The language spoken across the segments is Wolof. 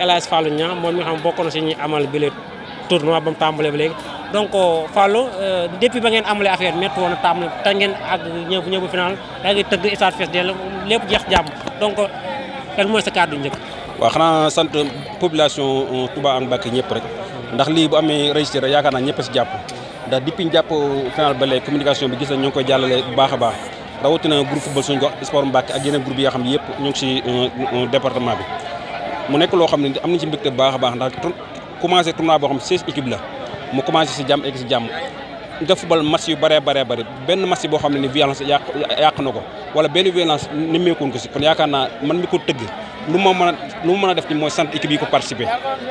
El Hadj Fallou Niang moom mi nga xam bokk na si ñi amal bi le tournoi ba mu tàmbalee ba léegi donc Fallou depuis ba ngeen amalee affaire métti woon na tàmbali te ngeen ak ñëw final yaa ngi tëgg stade fees dell lépp jeex jàmm donc lan mooy sa kàddu njëkk. waaw xanaa sant population Touba ak Mbacké ñëpp rek ndax lii bu amee réussir yaakaar naa ñëpp a si jàpp ndax depuis ñu jàpp final ba léegi communication bi gis nañ ñoo ngi koy jàllale bu baax a baax rawatina groupe football suñu gox sport Mbacké ak yeneen groupe yi nga xam ne yëpp ñu ngi si département bi mu nekk loo xam ne am nañ ci mbégte bu baax a baax ndax commencé tournoi boo xam ne 16 équipes la mu commencé si jàmm egg si jàmm nga football match yu bëree bëri benn match boo xam ne ni violence yàq na ko wala benn violence nemmeekuwoon ko si kon yaakaar naa man mi ko tëgg lu ma mën a def ni mooy sant équipe yi ko participé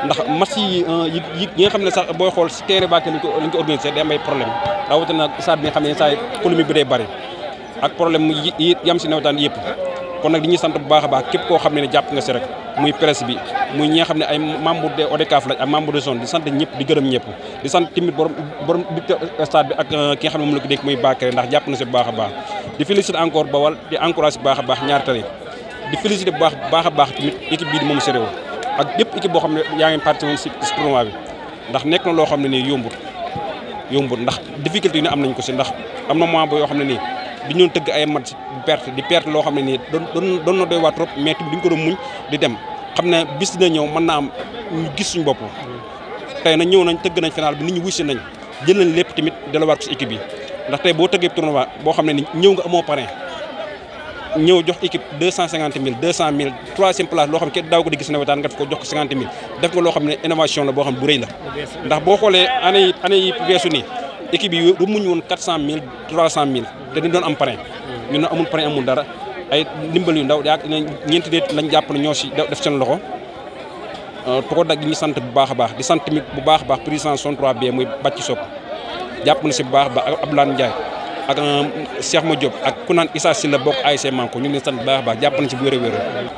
ndax match yi nga xam ne sax booy xool si terrain Mbacké lañ ko organisé day am ay problème rawatina stade bi nga xam ne saa polémique bi day bëri ak problème yi yam si nawetaan yëpp kon nag di ñuy sant bu baax a baax képp koo xam ne jàpp nga si rek muy presse bi muy ñi nga xam ne ay membre de ODCAV lañ ak membre de zone di sant ñëpp di gërëm ñëpp di sant tamit borom stade bi ak ki nga xam ne moom la ko dénk muy Bakary ndax jàpp na si bu baax a baax di féliciter encore Bawal di encourager bu baax a baax Ñaari Tali di féliciter bu baax a baax tamit équipe bii di moom si réew ak bépp équipe boo xam ne yaa ngi participé si tournoi bi ndax nekk na loo xam ne nii yombut ndax difficulté yi ne am nañ ko si ndax am na moment yoo xam ne nii di ñoon tëgg ay match di perte loo xam ne nii doon na doy waa trop mais tamit duñ ko doon muñ di dem xam ne bis dina ñëw mën naa am ñu gis suñu bopp tey nag ñëw nañ tëgg nañ final bi nit ñi wusi nañ jël nañ lépp tamit delawaat ko si équipe yi ndax tey boo tëggee tournoi boo xam ne ni ñëw nga amoo parrain ñëw jox équipe 250 000 200 000 troisième place loo xam ne kenn daaw ko di gis nawetaan nga def ko jox ko 50 000 def nga loo xam ne innovation la boo xam ne bu rëy la ndax boo xoolee année yi weesu nii équipe yi du muñ woon 400 000 300 000 te dañ doon am parrain ñun amul parrain amul dara ay ndimbal yu ndaw yaa ñeenti déet lañ jàpp ne ñoo si def seen loxo ko dag ñu sant bu baax a baax di sant tamit bu baax a baax président zone 3B muy Bàcci Sock jàpp na si bu baax a baax ak Abdoulaye Ndiaye ak Cheikh Ma Diop ak ku naan Issa Sylla bokk ASC Manko ñu ngi leen sant bu baax a baax jàpp na si bu wér-wér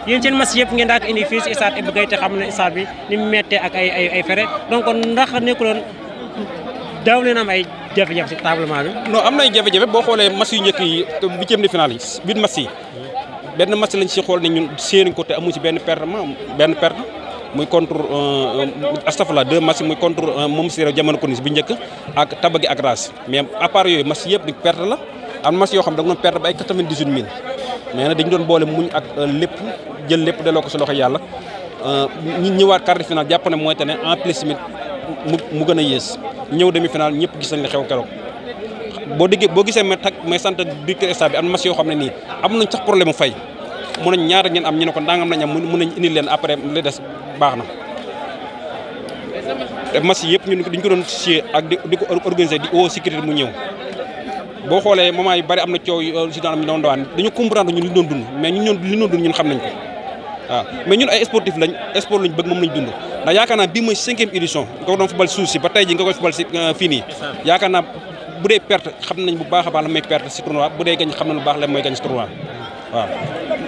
yéen seen match yëpp ngeen daa ko indi fii si stade Iba Gueye te xam ne stade bi ni mu méttee ak ay fere donc ndax nekkuloon daaw leen am ay jafe-jafe si tablement bi. non am na ay jafe-jafe boo xoolee match yu njëkk yi huitième de finale yi 8 match yi benn match lañ si xool ne ñun séenuñ ko te amu si benn perte muy contre astafurlah 2 match muy contre moom si jamono konis bi njëkk ak Tabagi ak Raas mais à part yooyu match yëpp di perte la am match yoo xam da nga doon perte ba ay 98 000 mais nag dañu doon boole muñ ak lépp jël lépp delloo ko si loxo yàlla ñi ñëwaat quart de finale jàpp ne mooy te ne en plus tamit mu gën a yées ñëw demi finale ñëpp gis nañ li xew keroog boo gisee may sant directeur stade bi am na match yoo xam ne nii am nañ sax problème mu fay mun nañ ñaata ngeen am ñu ne ko ndangam lañ am mun nañ indi leen après li des baax na te match yëpp ñun dañ ko doon sié ak di ko organiser di woo sécurité mu ñëw boo xoolee moment yu bari am na coow si daan am ñu doon dawaan dañu comprendre ñun li doon dund mais ñun li doon dund ñun xam nañ ko waaw mais ñun ay sportif lañ sport lañ bëgg moom lañ dund ndax yaakaar naa bii mooy 5e édition nga ko doon football suuf si ba tey ji nga koy football si fii nii yaakaar naa bu dee perte xam nañ bu baax a baax la may perte si tournoi bu dee gañ xam nañ bu baax la mooy gañ si tournoi waaw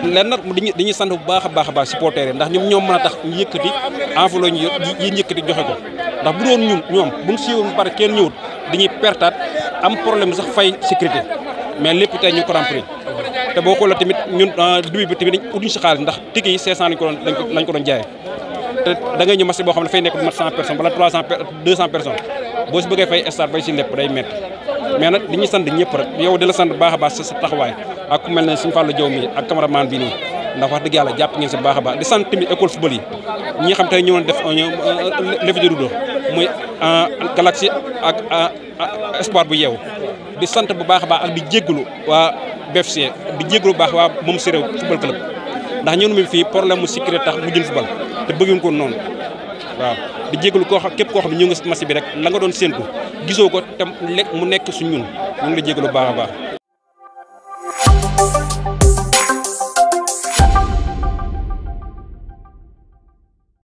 leen nag dañuy sant bu baax a baax supporters yi ndax ñoom mën a tax ñu yëkkati enveloppe ñu yi yëkkati joxe ko ndax bu doon ñoom buñ siiwoon bu pare kenn ñëwut dañuy pertaat am problème sax fay sécurité mais lépp tey ñu ko remplir te boo xoolee tamit ñun début bi tamit utuñ si xaalis ndax ticket yi 500 lañ ko doon jaayee te da ngay ñëw match boo xam ne dafay nekk du mat 100 personnes wala 200 personnes boo si bëggee fay stade fay si lépp day métti mais nag dañuy sant ñëpp rek yow di la sant baax a baax sa taxawaay ak ku mel ne suñu Fallou Diaw mi ak cameraman bi nii ndax wax dëgg yàlla jàpp ngeen si baax a baax di sant tamit école football yi ñi nga xam tey ñëwoon def levée de rideau muy Galaxy ak espoir bu yeewu di sant bu baax a baax ak di jéggalu waa BFC di jéggalu bu baax waa moom si réew football club ndax ñun mi fii problème mu sécurité tax mu jël football te bëgguñ ko noonu waaw di jéggalu képp koo xam ne ñu ngi si match bi rek la nga doon séntu gisoo ko te mu nekk su ñun ñu ngi la jéggalu bu baax a baax